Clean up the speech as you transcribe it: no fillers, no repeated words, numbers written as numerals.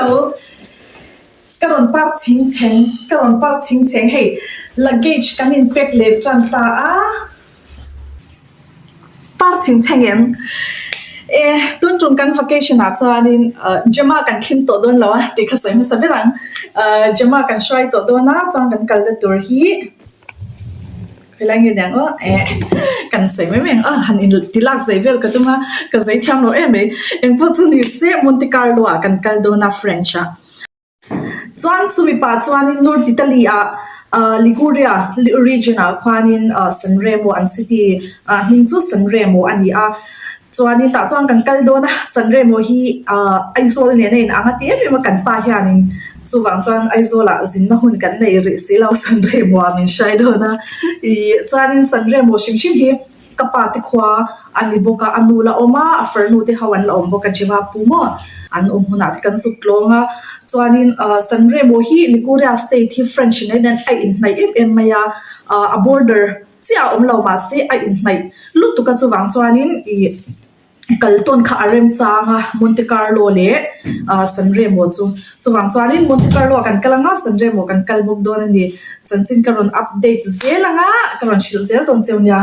Hello ka rawn park chhing chheng ka rawn park chhing chheng hei luggage kan in pack leh tan ta a park chhing chheng em e tun tum kan vacation ah chuanin ah Gemma kan thlim tawh dawn lo a tih kha sawi hmasa ber ang ah Gemma kan hruai tawh dawn a chuan kan kalna tur hi. Helai nge niang aw eh kan sawi mai mai ang aw han in ti lak zai vel ka tum a ka zai thiam lo em mai engpawh chu ni se Monte Carlo ah kan kal dawn a French ah chuan chumi pah chuanin North Italy ah ah Liguria region ah khuanin ah Sanremo an city ah hming chu Sanremo a ni a. Chuanin tah chuan kan kal dawn a, Sanremo hi ahh Aizawl nen a inang a ti em em a kan pa hianin chuvang chuan Aizawlah zinna hun kan nei rih si lo Sanremo ah min hrai dawn a ih chuanin Sanremo hrim hrim hi ka pa te khua a ni bawk a, a nu la awm a, a farnu te ho an la awm bawk a Jima pu maw an awm hunah te kan zuk tlawng a chuanin ahh Sanremo hi Liguria state hi French nen a inhnaih em em mai a ah a border. Chiah a awm lo mahse a inhnaih lutuk a chuvang chuanin ih kal tawn kha a remchang a Monte Carlo leh ah Sanremo chu chuvang chuanin Monte Carlo ah kan kal anga Sanremo kan kal bawk dawn a ni chanchin ka rawn update zel anga ka rawn hrilh zel dawn cheu nia.